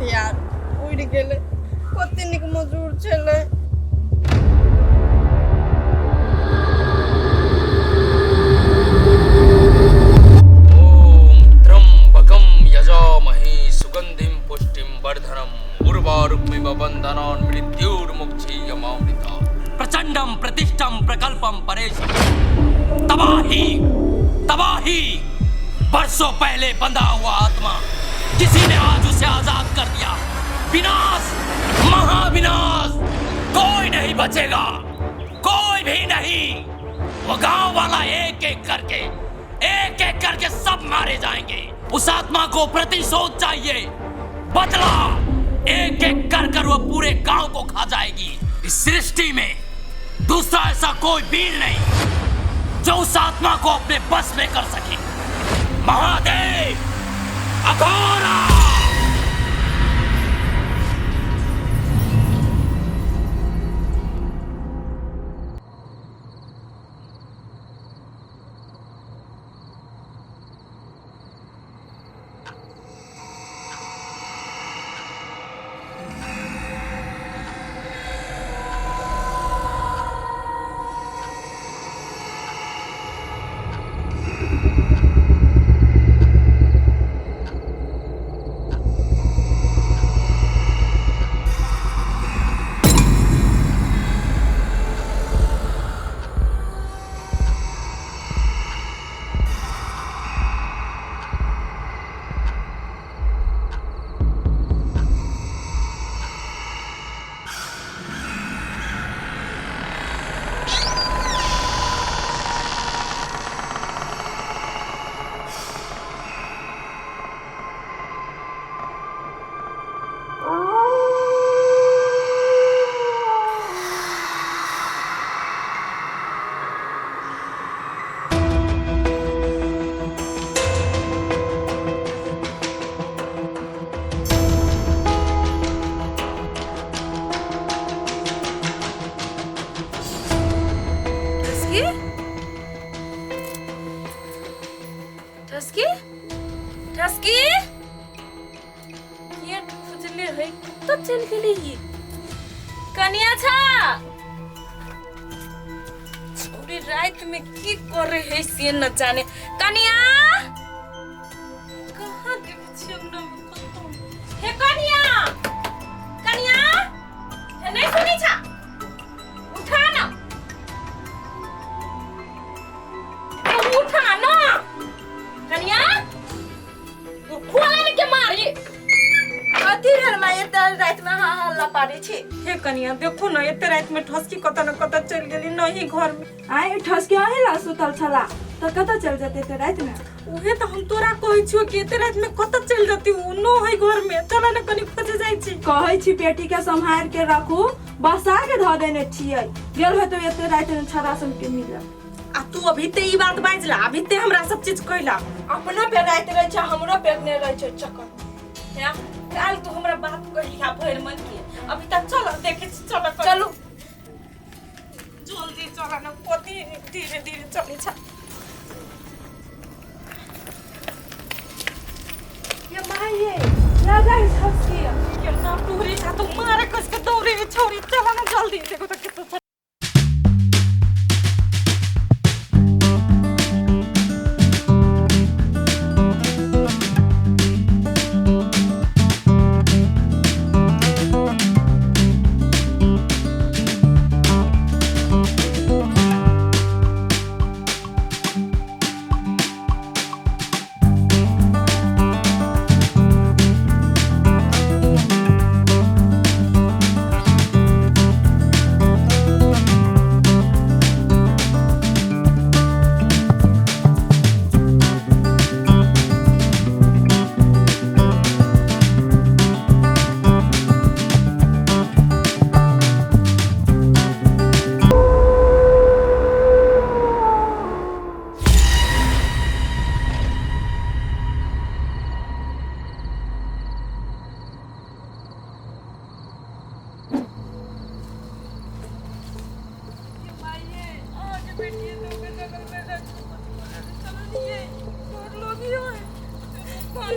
हथियार उड़ि गेलै। कते नीक मजूर छलै। ओम त्र्यंबकम यजामहे सुगंधिम पुष्टिम वर्धनम उर्वारुकमिव बंधनान् मृत्युर्मुक्षीयमामृता। प्रचंडम प्रतिष्ठम प्रकल्पम परेशम। तबाही तबाही, बरसों पहले बंधा हुआ आत्मा किसी ने आज उसे आजाद कर दिया। विनाश, महाविनाश, कोई नहीं बचेगा, कोई भी नहीं। वो गांव वाला एक एक करके, एक एक करके सब मारे जाएंगे। उस आत्मा को प्रतिशोध चाहिए, बदला। एक एक कर कर वो पूरे गांव को खा जाएगी। इस सृष्टि में दूसरा ऐसा कोई वीर नहीं जो उस आत्मा को अपने बस में कर सके। महादेव अघोरा। ठसकी, ठसकी, ठसकी, गेट खुजले है, कतऽ चलि गेली ई? कनिया छा छौरी राति में की करे है से न जाने। कनिया कहाँ देख छियै अंगना में कतौ। हे कनिया, कनिया, हे नहीं सुनै छा, उठा ना, उठा ना कनिया, खोला के मारी। कथी भेल माय, एते राति में अहाँ हल्ला पारै छी? हे कनिया देखो ना, एते राति में ठसकी कतऽ न कतऽ चलि गेली नहीं घर में। आइ ठसकी अहीं ला सुतल छला तऽ कतऽ चलि जेतै एते राति में? उहे तऽ हम तोरा कहै छियो कि एते राति में कतऽ चलि जेतै, उ नो है घर में, चल ना कनि खोजे जाइ छी। कहै छी बेटी के सम्हारि के रखू, बसा के धऽ देने छियै, गेल होतौ एते राति में छड़ा सन के मिलऽ। आ तू अभी ते ई बात बाजला, अभी ते हमरा सब चीज कहला। अपनो पे राति रहै छै, हमरो पे नहि रहै छै चक्कर। हैं, काल तू हमरा बात कहलिहा भरि मन के, अभी तक चल देखे छी, चल चलू जल्दी चल ना, कथी धीरे धीरे चलै छ। ये माय ये लगा ठसकी केना टूरी छ तू, मारे कस के दौड़े छौरी, चल ना जल्दी, देखो त कितना।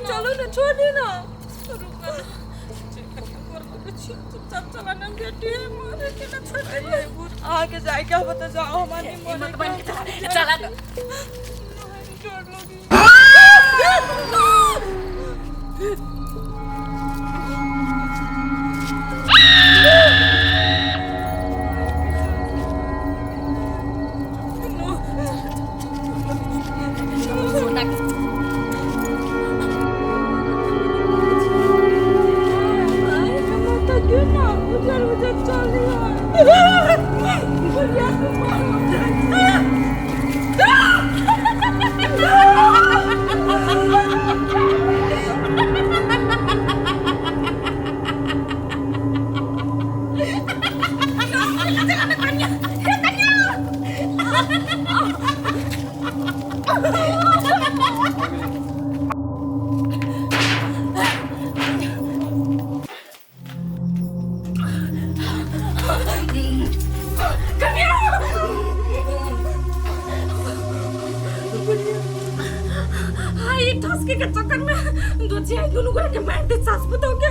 चलो ना, छोड़ दे ना। छी, चुपचाप चला ना बेटी, मारे के ना छोड़ दे। अहाँके जायके होबे तऽ जाओ, हमरा नहीं मन हिम्मत बन के चला, चला ना। डर लगी। सोना के हाय, ठसके के चक्कर में दो चिया दुनू गोरा के मार दे सास पुतौ के।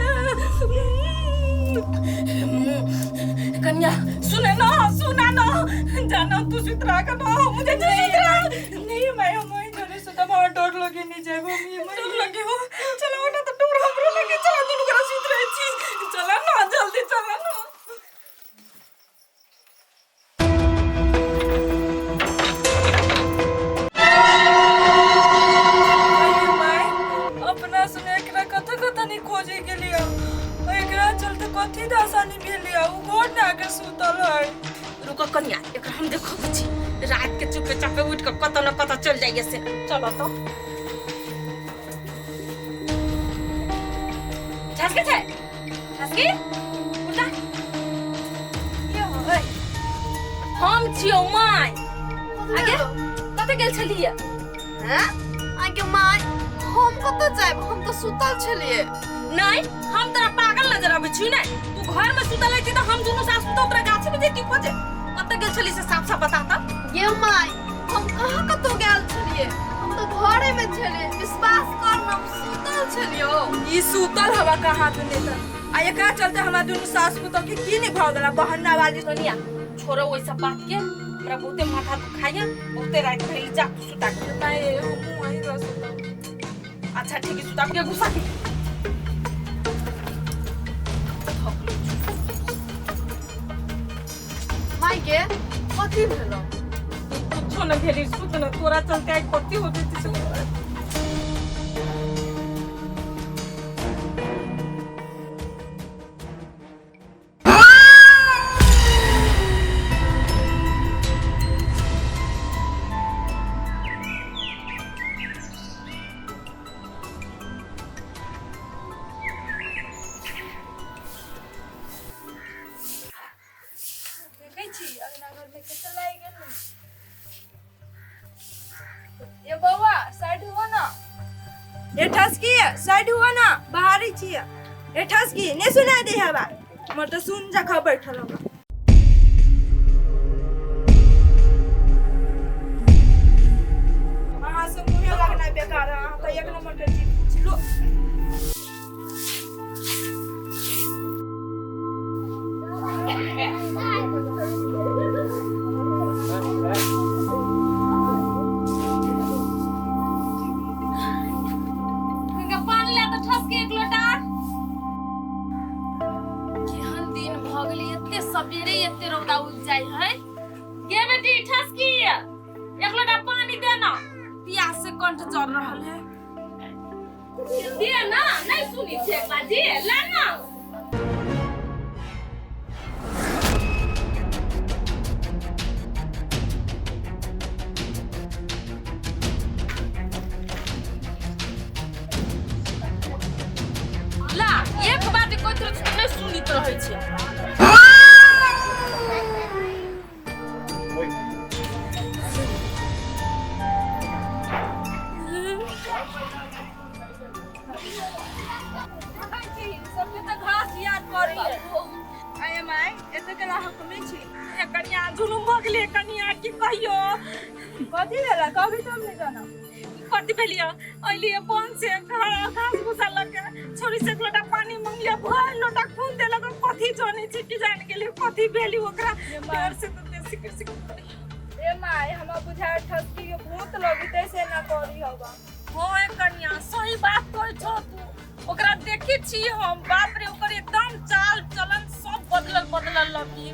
कन्या सुने ना, सुना ना, जाना तू सुतरा का ना, मुझे तो सुतरा नहीं मैं, हम वहीं डरे से तो हमरा डर लगे, नहीं जाए मम्मी। डर लगे हो, चलो ना तो डर हमरो लगे, चला दुनू गोरा सुत रहे छी, चला ना जल्दी चला ना। अरे माय, अपना सुने एकरा कथा कथा नहीं खोजे के लिए, एकरा चलते कथी दशानी भेलिया, उ घर ने आके सुतल है। रुको कन्या, एकरा हम देखो छी, रात के चुपे चापे उठ के कतौ न कतौ चल जाइए से। चलो तो झसके छै, झसकी उठा। ये है हम छियौ my. आगे कतऽ गेल छलियै? हैं आगे माय, हम कतऽ जायब? हम तऽ सुतल छलियै। नहीं, हम तोरा पागल नजर आबै छी? नै, तू घर में सुतल रहती तऽ हम दुनू सास पुतहु तोरा गाछी में जैती खोजे। कतऽ गेल छली से साफ साफ बता तऽ। ये माय, हम कहाँ कतौ गेल छलियै? हम तऽ घरे में छलियै। विश्वास कर न, हम सुतल छलियौ। ई सुतल हवा कहाँ तू नेता, आ एकरा चलते हमरा दुनू सास पुतोह के की नहीं भऽ गेला बहन्ना वाली। सोनिया, छोड़ो ओहि सब बात के, हमरा बहुते माथा दुखाइया, बहुते राति भेल, जा तू सुता के। माय, हमहूँ वहीं रह सुतब। अच्छा ठीक है, सुता के घुसा के। माय के कथी भेलौ? कुछो न भेली, सुत न, तोरा चलते आइ कथी हो जेतै से। देखै छी अंगना घर में कते लागि गेल ने। ये बौआ, साइड हुआ ना। ए ठसकी, साइड हुआ ना, बाहर ही छियै। ए ठसकी, ने सुना दे हवा, हमर तऽ सुन जखा बैठल हवा। अहाँ से मुँहे लगना बेकार है, अहाँ तऽ एक नंबर के चीज लो। हिनका पानि ला तऽ ठसके एक लोटा। केहन दिन भऽ गेलै, एते सबेरे एते रौदा उगि जाइ है। गे बेटी ठसकी, एक लोटा पानी दे ना, प्यास से कंठ जर रहल है। दे ना, नहीं सुनी छै एक बार, दे ला ना। ला, एक बार जे कहैत रहै छै तऽ नहि सुनैत रहै छै। सबके तऽ घास याद पड़ैए। आय माय, एते केला हकमे छी? हे कनिया, जुलुम भऽ गेलै कनिया, की कहियो। कथी भेला? कभी तऽ हम नहि जानब। कथी भेलियै? अइलियै वन से घास भूसा लऽ के, छोरी से एक लोटा पानी मंगलियै, भरि लोटा खून देलक। जानै छै कि जान गेलै कथी भेली ओकरा डर से तऽ बेसी कृषि ए माय हमरा बुझाय ठसकी के भूत लगिते से ना करी हवा। हाँ कनिया, सही बात कहै छौ तू। ओकरा देखै छी हम, बाप रे, ओकर एकदम चाल चलन सब बदलल बदलल लगी।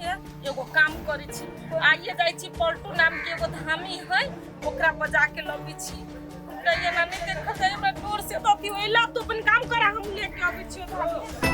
हे, एगो काम करै छी, आइए जाइ छी, पलटू नाम के एगो धामी है, ओकरा बजा के लबै छी। हमरा एना नहि देखल जाइ, हमरा डर से तऽ अथी होइला। तू अपन काम कर, हम लेके अबै छियौ धामी।